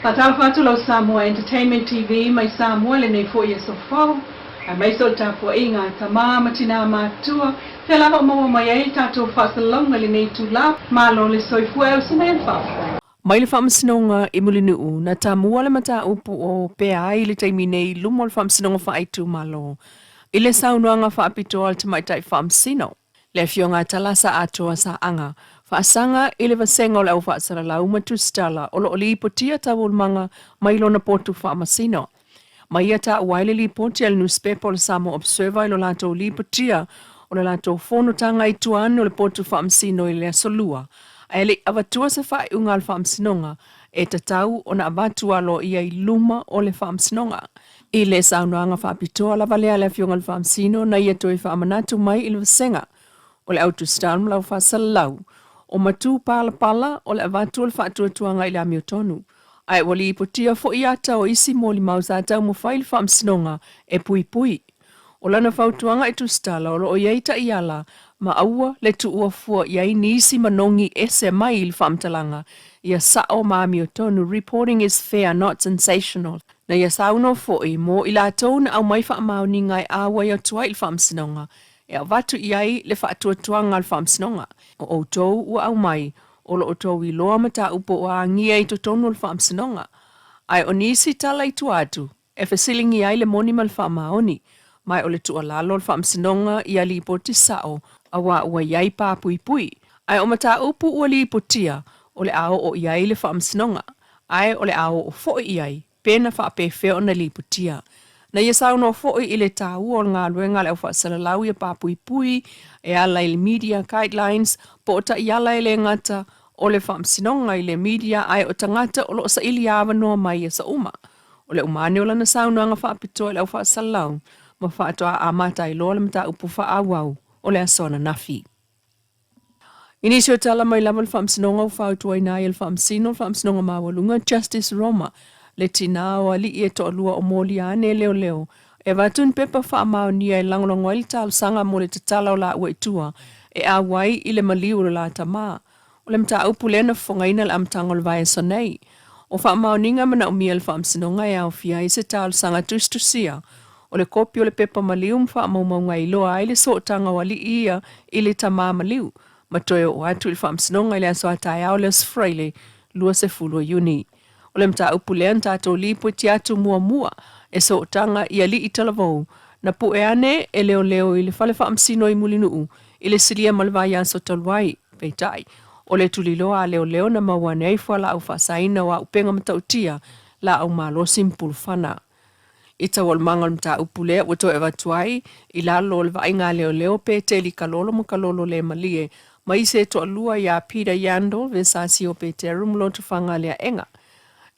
Faatalofa atu lau Samoa Entertainment TV mai Samoa i lenei foi aso fou, aemaise o le tapuaiga a tama ma tinā matutua, fea lava o maua mai ai le tatou faasalalauga i lenei itula. Malo le soifua e uso mai ai le faafetai. Mai le Faamasinoga i Mulinuu, na tamua le mataupu o pea ai i le taimi nei i luma o le Faamasinoga Faaitumalo i le saunoaga faapitoa a le Tamaitai Faamasino, le Afioga a Talasa Atoa Saaga, faasaga i le vasega o le Au Faasalalau ma Tusitala o lo o lipotia taualumaga mai lona potu faamasino. Ma ia taua ai le lipoti a le nusipepa o le Samoa Observer i lo latou lipotia o le latou fonotaga i tua ane o le potu faamasino i le Aso Lua, ae le i avatua se faaiuga a le Faamasinoga e tatau ona avatu aloaia i luma o le Faamasinoga. I le saunoaga faapitoa lava lea a le Afioga i le Faamasino na ia toe faamanatu mai i le vasega o le Au Tusitala ma le Au Faasalalau o Matu Palapala o le avatu o le faatuatuaga i le amiotonu, ae ua lipotia foi ata o isi molimau sa taumafai le Faamasinoga e puipui. O lana fautuaga i Tusitala o lo o i ai taiala ma aua le tuua fua i ai nisi manogi ese mai i le faamatalaga ia sao ma amiotonu, reporting is fair, not sensational. Na ia saunoa foi mo i latou na aumai faamaoniga e ʻauai atu ai i le Faamasinoga e avatu i ai le faatuatuaga a le Faamasinoga. O ʻoutou ua aumai, o lo ʻoutou iloa mataupu ua agia i totonu o le Faamasinoga. Ae o nisi tala i tua atu, e fesiligia ai le moni ma le faamaoni, ma o le tuualalo o le Faamasinoga ia lipoti sao aua ua i ai pa puipui. Ae o mataupu ua lipotia, o le a oo i ai le Faamasinoga, ae o le a oo foi i ai pe na faapefea ona lipotia. Na ia saunoa foi i le taua o le galuega a le au faasalalau ia papuipui e ala i le media guidelines po o taiala e le gata o le faamasinoga i le media ae o tagata o lo o saili avanoa mai i aso uma. O le uma ane o lana saunoaga faapitoa i le au faasalalau ma faatoa amata ai loa le mataupu faaauau o le aso ananafi. I nisi o tala mai lava le Faamasinoga ua fautuaina ai e le Faamasino le Faamasinoga Maualuga, Justice Roma, le tinā o alii e toalua o molia ane e leoleo e avatu ni pepa faamaonia e lagolago ai le talosaga mo le tatala o laua i tua e auai i le maliu o le la tama. O le mataupu lea na fofogaina i le amataga o le vaiaso nei. O faamaoniga manaomia e le Faamasinoga e aofia ai se talosaga tusitusia o le kopi o le pepa maliu ma faamaumauga e iloa ai le sootaga o alii ia i le tamā maliu ma toe oo atu i le Faamasinoga i le aso a taeao le Aso Faraile 20 o Iuni. O le mataupu lea na tatou lipoti atu muamua e sootaga i alii talavou na pue ane e leoleo i le fale faamasino i Mulinuu i le silia ma le vaiaso talu ai. Peitai, o le tuliloa a leoleo na maua ane ai fualaau faasaina o auupega matautia, laau malosi ma pulufana. I taualumaga o le mataupu lea ua toe avatu ai i lalo o le vaaiga a leoleo Peteli Kalolo ma Kalolo le Malie ma isi e toalua iā Peter Yandle Vesasio Peteru ma Lotofaga Leaega.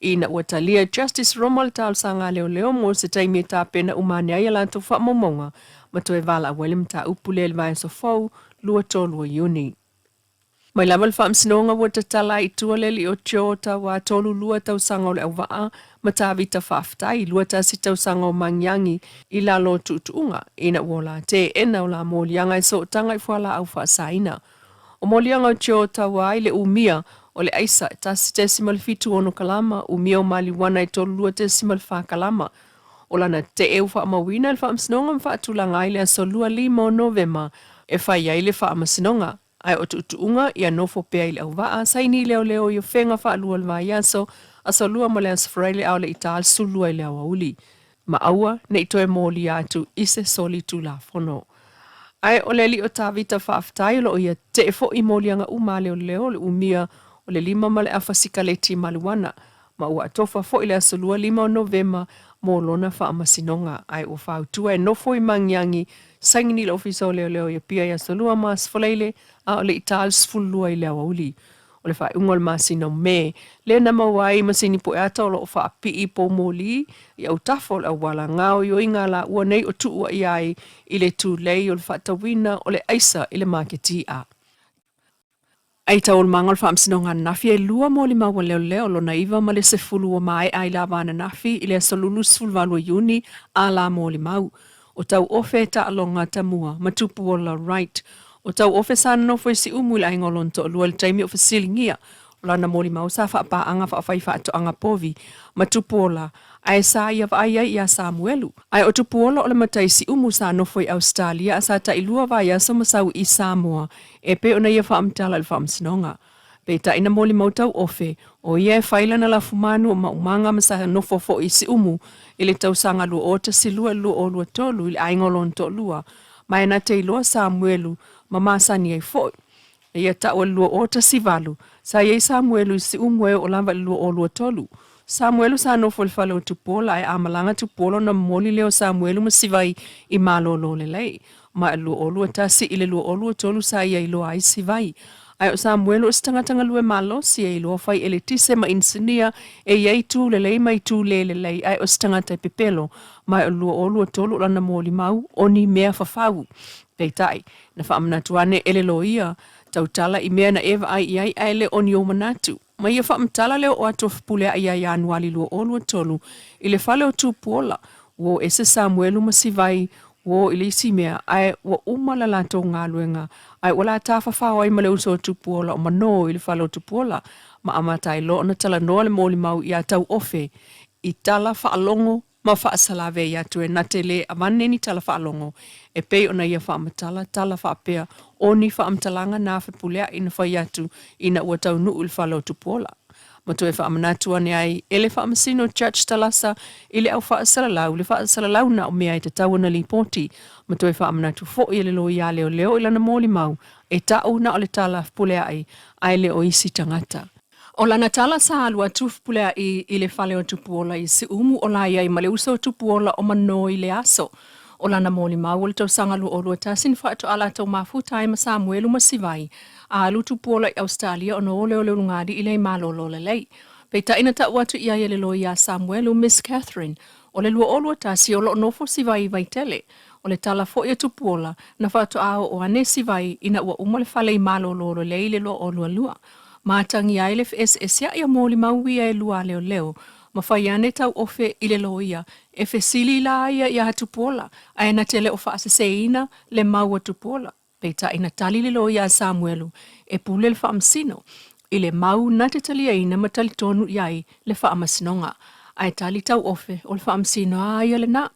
Ina ua talia Justice Roma le talosaga a leoleo mo se taimi e tapena uma ane ai a latou faamaumauga ma toe valaau ai le mataupu lea i le vaiaso fou 23 o Iuni. Mai lava le Faamasinoga ua tatala ai i tua le alii o Joe Tauā 32 tausaga o le auvaa ma Tavita Faafetai 21 tausaga o Magiagi i lalo o tuutuuga ina ua ola teena o la moliaga e sootaga i fualaau faasaina. O moliaga o Joe Tauā i le umia o le aisa e 1.76 kalama, umia o maliuana e 32.4 kalama. O lana tee ua faamauina e le Faamasinoga ma faatulaga ai le aso 25 o Novema e fai ai le Faamasinoga, ae o tuutuuga ia nofo pea i le auvaa, saini leoleo i Ofega faalua o le vaiaso, aso Lua ma le aso Faraile a o le i ta le 12 i le aoauli. Ma aua ne i toe molia atu i se soli tulafono. Ae o le alii o Tavita faafetai o lo o ia tee foi i moliaga uma a leoleo o le umia o le lima ma le afa sikaleti maluana ma ua atofa foi le aso 25 o Novema mo lona faamasinoga, ae ua fautua e nofo i Magiagi, saini i le Ofisa o Leoleo i Apia i aso Lua ma Aso Faraile, a o le i ta le 12 i le aoauli o le faaiuga o le masina o Me, lea na maua ai masini pueata o lo o faapii poumoli i autafa o le auala gaoioiga a laua nei o tuuaia ai i le tulei o le faatauina o le aisa i le maketi a I taualumaga o le Faamasinoga ananafi e lua molimau a leoleo lona iva ma le sefulu ua maea ai lava ananafi i le aso 28 o Iuni a la molimau. O Tauofe e taaloga tamua ma Tupuola Wright. O Tauofe sa nonofo i Siumu i le aiga o lona toalua i le taimi o fesiligia. O lana molimau sa faapaaga faafaifaatoaga povi ma Tupuola, ae sa ia vaai ai iā Samuelu. Ae o Tupuola o le matai Siumu sa nofo i Ausetalia a sa tailua vaiaso ma sau i Samoa e pei ona ia faamatala i le Faamasinoga. Peitai na molimau tauofe, o ia e fai lana lafumanu o maumaga ma sa nofo foi i Siumu i le tausaga 2012 i le 2023 i le aiga o lona toalua, ma e na te iloa Samuelu ma masani ai foi. Na ia tau i le 2018, sa i ai Samuelu i Siumu e oo lava i le 2023. Samuelu sa nofo i le fale o Tupuola ae a malaga Tupuola ona momoli lea o Samuelu ma Sivai i malolo lelei. Ma i le 2021 i le 2023 sa ia iloa ai Sivai. Ae o Samuelu o se tagata galue malosi e iloa fai eletise ma inisinia e i ai itu lelei ma itu le lelei ae o se tagata e pepelo. Ma o le 2023 o lana molimau o ni mea fafau. Peitai, na faamanatu ane e le loia tautala i mea na e vaai i ai ae le o ni ou manatu. Ma ia faamatala le oo atu o Fepuleai ia Ianuali 2023 i le fale o Tupuola, ua o ese Samuelu ma Sivai, ua o i le isi mea, ae ua uma le latou galuega, ae ua la tafafao ai ma le uso o Tupuola o Manō i le fale o Tupuola, ma amata ai loa ona talanoa le molimau iā Tauofe i tala faalogo ma faasalavei atu e na te lē avane ni tala faalogo e pei ona ia faamatala tala faapea o ni faamatalaga na Fepuleai na fai atu ina ua taunuu i le fale o Tupuola. Ma toe faamanatu ane ai e le Faamasino Judge Talasa i le au faasalalau le faasalalau na o mea e tatau ona lipoti ma toe faamanatu foi e le loia leoleo i lana molimau e ta'u na o le tala Fepuleai ae le o isi tagata. O lana tala sa alu atu Fepuleai i le fale o Tupuola i Siumu o la i ai ma le uso o Tupuola o Manō i le aso o lana molimau o le tausaga 2021 na faatoa latou mafuta ai ma Samuelu ma Sivai a alu Tupuola i Ausetalia ona o lea o le ulugalii lea i malolo lelei. Peitai na ta'u atu i ai e le loia a Samuelu, Miss Catherine, o le 2021 o lo o nofo Sivai i Vaitele. O le tala foi a Tupuola, na faatoa oo ane Sivai ina ua uma le fale i malolo lelei i le 2022. Matangia ai le feeseesea'i o molimau ia e lua a leoleo, ma fai ane tauofe i le loia e fesili la ia iā Tupuola, ae na te le o faaseseina le mau a Tupuola. Peitai na tali le loia a Samuelu e pule le faamasino i le mau na te taliaina ma talitonu i ai le faamasinoga, ae tali tauofe o le faamasino a ia lena.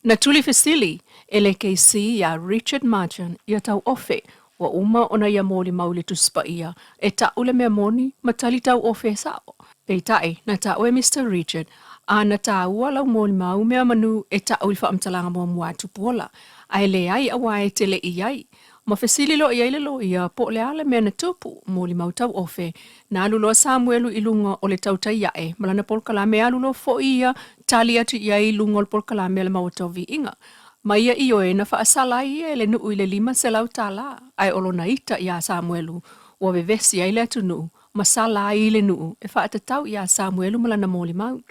Na tuli fesili e le KC iā Richard Marchant ia tauofe ua uma ona ia molimau i le Tusi Paia e ta'u le mea moni ma tali tauofe e sa'o. Peitai, na ta'u e Mister Richard, a na tāua lau molimau mea manu e ta'u i le faamatalaga muamua a Tupuola, ae leai auā e tele i ai. Ma fesili loa i ai le loia po o le a le mea na tupu, molimau tauofe, na alu loa Samuelu i luga o le tautai a'e ma lana polokalame alu loa fo'i ia tali atu i ai i luga o le polokalame a le Maota o Viiga. Ma ia ioe na faasala ai ia e le nuʻu i le 500 tālā, ae o lona ita iā Samuelu, ua vevesi ai le atunuu ma sala ai i le nuʻu e faatatau iā Samuelu ma lana molimau.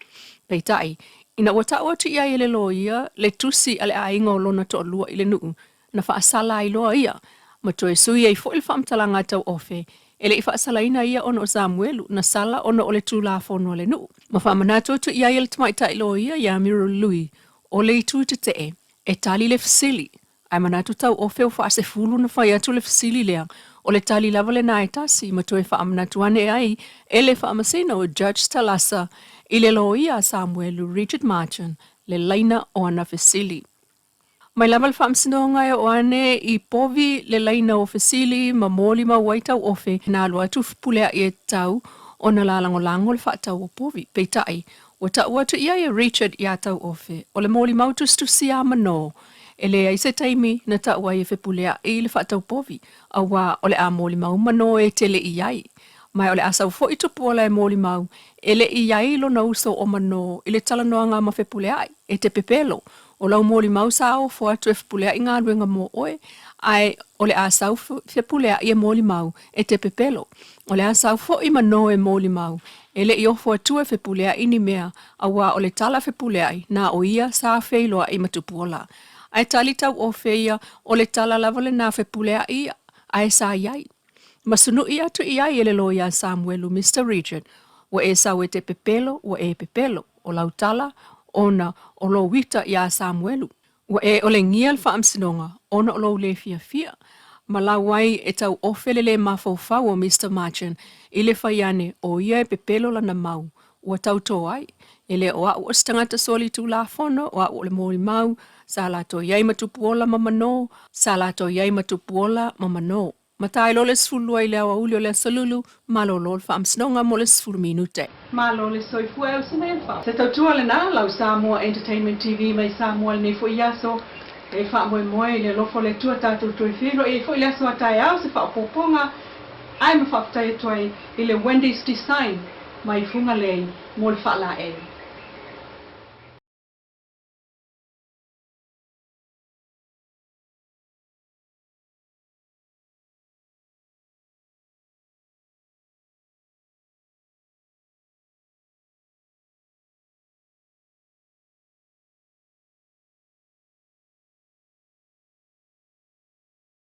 Peitai, ina ua taʻu atu i ai e le loia le tusi a le aiga o lona toalua i le nuʻu, na faasala ai loa ia, ma toe sui ai foi le faamatalaga a Tauofe, e le i faasalaina ia ona o Samuelu, na sala ona o le Tulafono a le nuʻu. Ma faamanatu atu i ai e le tamaitai loia iā Muriel Lui, o le itu tetee, e tali le fesili, ae manatu Tauofe ua faasefulu na fai atu le fesili lea, o le tali lava lena e tasi, ma toe faamanatu ane ai e le Faamasino o Judge Talasa i le loia a Samuelu Richard Marchant le laina o ana fesili. Mai lava le faamasinoga e oo ane i povi le laina o fesili ma molimau ai tauofe na alu atu Fepuleai e tatau ona lalagolago le faatau o povi. Peitai, ua taʻu atu i ai e Richard iā Tauofe, o le molimau tusitusi a manō, e leai se taimi na taʻu ai e Fepuleai le faatau povi, auā o le a molimau manō e tele i ai. Ma o le a sau foi Tupuola e molimau, e le i ai lona uso o manō i le talanoaga ma Fepuleai, e te pepelo, O lau molimau sa ofo atu e fepuleaʻi galuega mo ʻoe, ae o le a sau fepuleaʻi e molimau e te pepelo. O le a sau foʻi manō e molimau, e le i ofo atua e fepuleaʻi ni mea, auā o le tala fepuleaʻi, na o ia sa feiloaʻi ma Tupuola. Ae tali tauofe ia, o le tala lava lenā fepuleaʻi ia, ae sa i ai. Ma sunuʻi atu i ai e le loia a Samuelu, Mister Richard, ua e sau e te pepelo, ua e pepelo, o lau tala, ona o lou ita iā Samuelu. Ua e ʻolegia le faamasinoga ona o lou lē fiafia. ma lau ai e tauofe le lē mafaufau o Mister Marchant i le fai ane o ia e pepelo lana mau ua tautō ai. E le o a'u o se tagata solitulafono, o a'u o le molimau, sa latou i ai ma tupuola ma manō, sa latou i ai ma tupuola ma manō. Matai loa le 12 i le aoauli o le Aso Lulu, malolo le Faamasinoga mo le 10 minute. Malo le soifua e uso mai fa. Se tautua lena lau Samoa Entertainment TV mai Samoa lenei foi aso e faamoemoe i le alofa o le Atua tatou toe feiloai ai foi i le aso a taeao se faaopoopoga ae ma faafetai atu ai i le Wendy's Design mai Fugalei mo le faalaei.